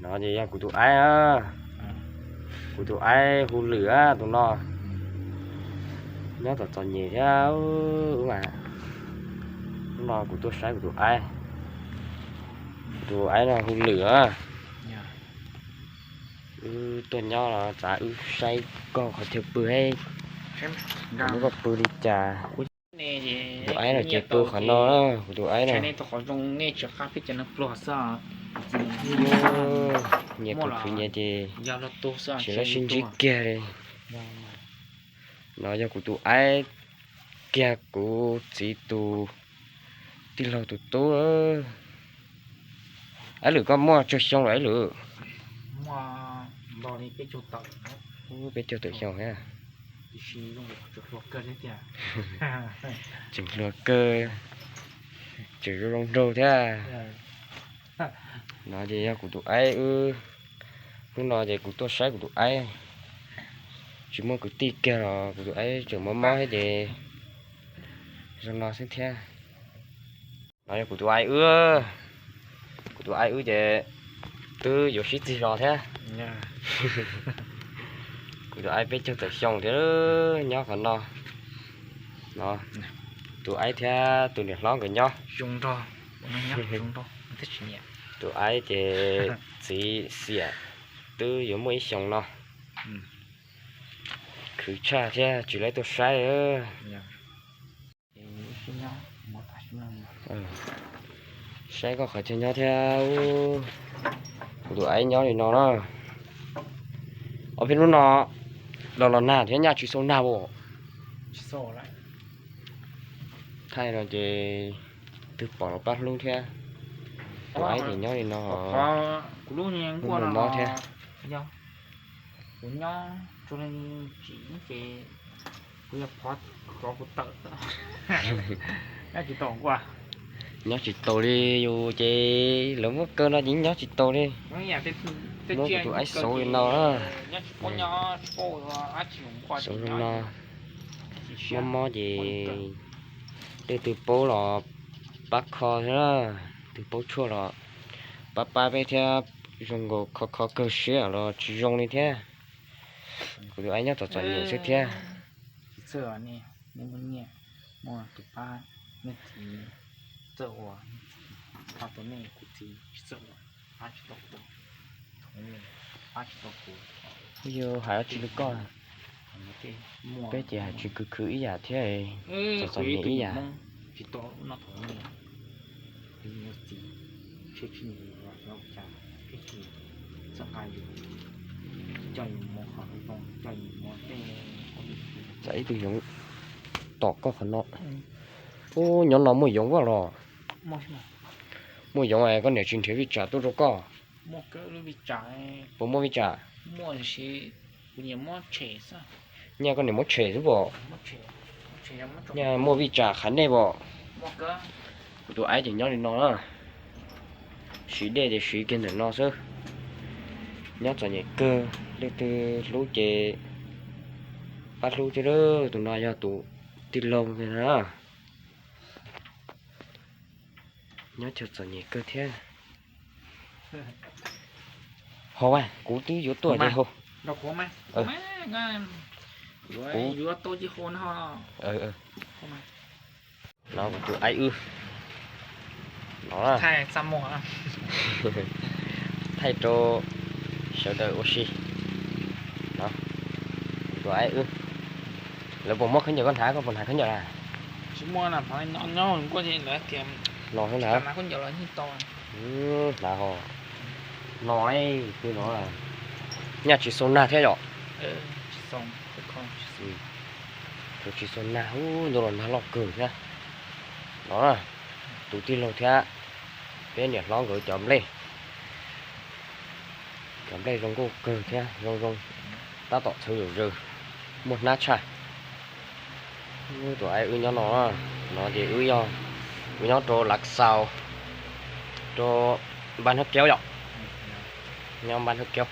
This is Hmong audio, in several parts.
No ces yog kuv tus aib, kuv tus aib hu Lwm a tus no. Nyob tom txom nyem thiab mas. Hnub no kuv tuaj saib kuv tus aib. Kuv tus aib no hu Lwm a. Wb tuaj nyob los txav wb saib koj qhov chaw pw, lub koj pw li cas. Kuv tus aib no ces pw qhov no, kuv tus aib no. Nyias khwv khwv nyias ces tsis laib sib ntsib kiag li. No yog kuv tus aib kiag kuv txiv tus tij laug tus tub. Aib Lwm koj muaj tsawg xyoo lawm aib Lwm? Peb caug tawm xyoo thiab. Tseem hluas kawg, tseem zoo zoo nraug thiab. No ces yog kuv tus aib wb. Hnub no ces kuv tuaj saib kuv tus aib. Tsis muaj kwv tij kiag los kuv tus aib tseem mob mob thiab ces zoo no xwb thiab. No yog kuv tus aib wb. Kuv tus aib wb ces twb yuav sib txig los thiab. Kuv tus aib peb caug tawm xyoo thiab nyob qhov no. No, tus aib thiab tus niam hlob nkawd nyob. Tus aib ces txiv xiam twb yuav muaj ib xyoos no. Khwv tshaj thiab tsis laib tuaj saib. Saib koj qhov chaw nyob thiab. Kuv tus aib nyob li no na. Ob peb hnub no los los nag thiab nyaj tsis xau nag as. Thaij no ces twg pom los pab hlub thiab. Tus aib ces nyob li no, kuv lub mus mob thiab. Kuv nyob tsis, kuv yog phov rov kuv tawm. Nyob tsis taus li, yus ces lawv muab kaw no ces nyob tsis taus li. Muab kuv tus aib xauv li no na. Xauv li no, mob mob ces leej twg paub los pab kho thiab, twg paub tshuaj los pab pab peb thiab. Zoo nkaus kho kho kawg siab los tsis zoo li thiab. Kuv tus aib nyob txom txom nyem xwb thiab. Kuv yuav hais dab tsi rau koj, peb ces hais tsis khwv khwv ib yam thiab, txom txom nyem ib yam. Txawm ib tug yoov tom koj qhov no. Ub, nyob no muaj yoov vaj los? Muaj yoov es koj niam tsis nrhiav vij tsam tuaj rau koj? Puas muaj vij tsam? Nyaj koj niam muab tshem xwb pom. Nyaj muaj vij tsam qhav nej pom. Kuv tus aib ces nyob li no na. Siv dej ces siv kiag ntawm no xwb. Nyob txom nyem kawg, leej twg hlub ces pab hlub thiab. Tus no yog tus tij laug na. Nyob chaw txom nyem kawg thiab. Hos, kuv twb yuav tuaj ces hos. Kuv, no kuv tus aib wb no, thaij rau sawv daws ua si. Kuv tus aib wb, lawv puas muab khaub ncaws koj hnav, koj puas hnav khaub ncaws na? No xwb na. Hnav hos. No, twb no, nyaj tsis xau nag thiab yom? Tsis xau nag, ub, ntu los nag loj kawg thiab. No, tus tij laug thiab peb niam hlob nkawd cov nplej. Cov nplej zoo nkauj kawg thiab zoo zoo, tab tom txhawv zom zaws, muaj hnab tshaj. Tus aib wb nyob no, no ces wb yog, wb nyob rau Lav Xaus, rau npab Hnab Kiaub yom, nyob npab Hnab Kiaub,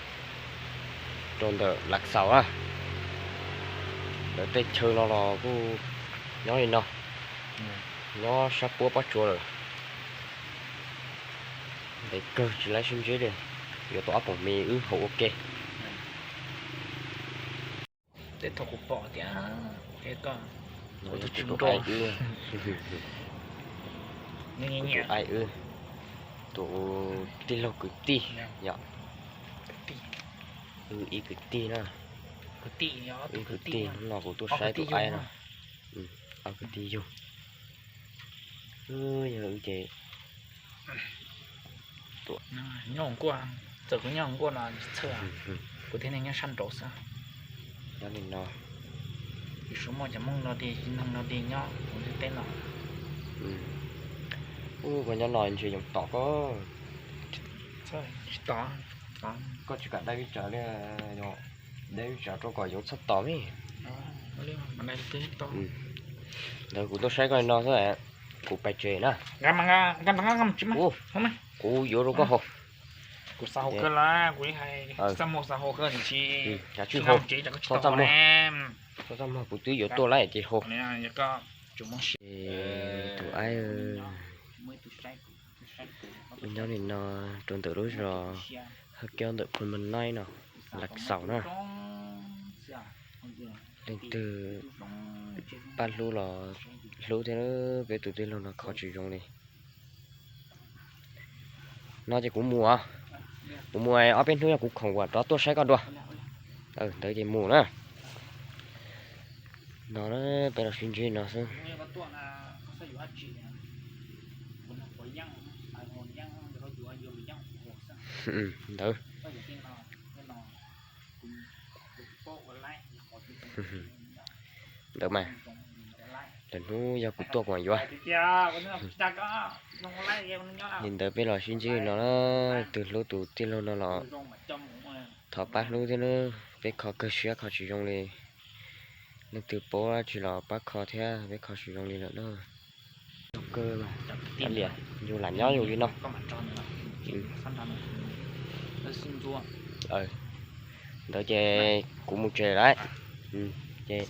rau ntawm Lav Xaus na. Lawv tej chaw no los kuj nyob li no, nyob sab puab pob tsuas lawm. Ntev kawg tsis laib sib ntsib li. Yuav tau ob poom mis wb haus ua ke. Tej thaum kuv pom tias, no yog tus aib wb, tus aib wb, tus tij laug kwv tij yom. Wb ib kwv tij na, ib kwv tij, hnub no kuv tuaj saib tus aib no. Ob kwv tij yug. Yog wb ces txawm kuv nyob nkuaj no txhawj, kuv thiaj li nyob sab nraud xwb. Nyob li no, tsis muaj cov Hmoob no li, noog no li nyob kuv ntiaj teb no. Ub, koj nyob no ntshe yoov tom koj. Tsis tom, koj tsis kam dai vij tsawv li, dai vij tsawv rau kom yoov txhob tom li. Ntawd kuv tuaj saib koj li no xwb, kuv pais tsev na. Kuv yuav rau koj haus. Kuv xav haus kawg lawm, kuv yeej hais xav haus, xav haus kawg tiam sis txhob txaj muag, txhob txaj muag, kuv twb yuav tuaj lawm ces haus. Tus aib, wb nyob li no rau ntawm lub zos Hawj Kiab ntawm Phoo Maj Naib no, Lav Xaus na. Leej twg pab hlub los hlub thiab, peb tus tij laug no kho tsis zoo li. No ces kuv mus, kuv mus ob peb hnub yog kuv khoom kuv rov tuaj saib koj dua. Ntawd ces mus na. No peb los sib ntsib no xwb. Ntawd, ntawd mas, lwm hnub yog kuv tuaj kuv mam yuav. Li ntawd peb los sib ntsib no, leej twg hlub tus tij laug no los thov pab hlub thiab na, peb kho kawg siab kho tsis zoo li. Leej twg paub dab tsi los pab kho thiab, peb kho tsis zoo li lawm na. Yus lam nyob yus li no. Ntawd ces kuv mus tsev lawm, ces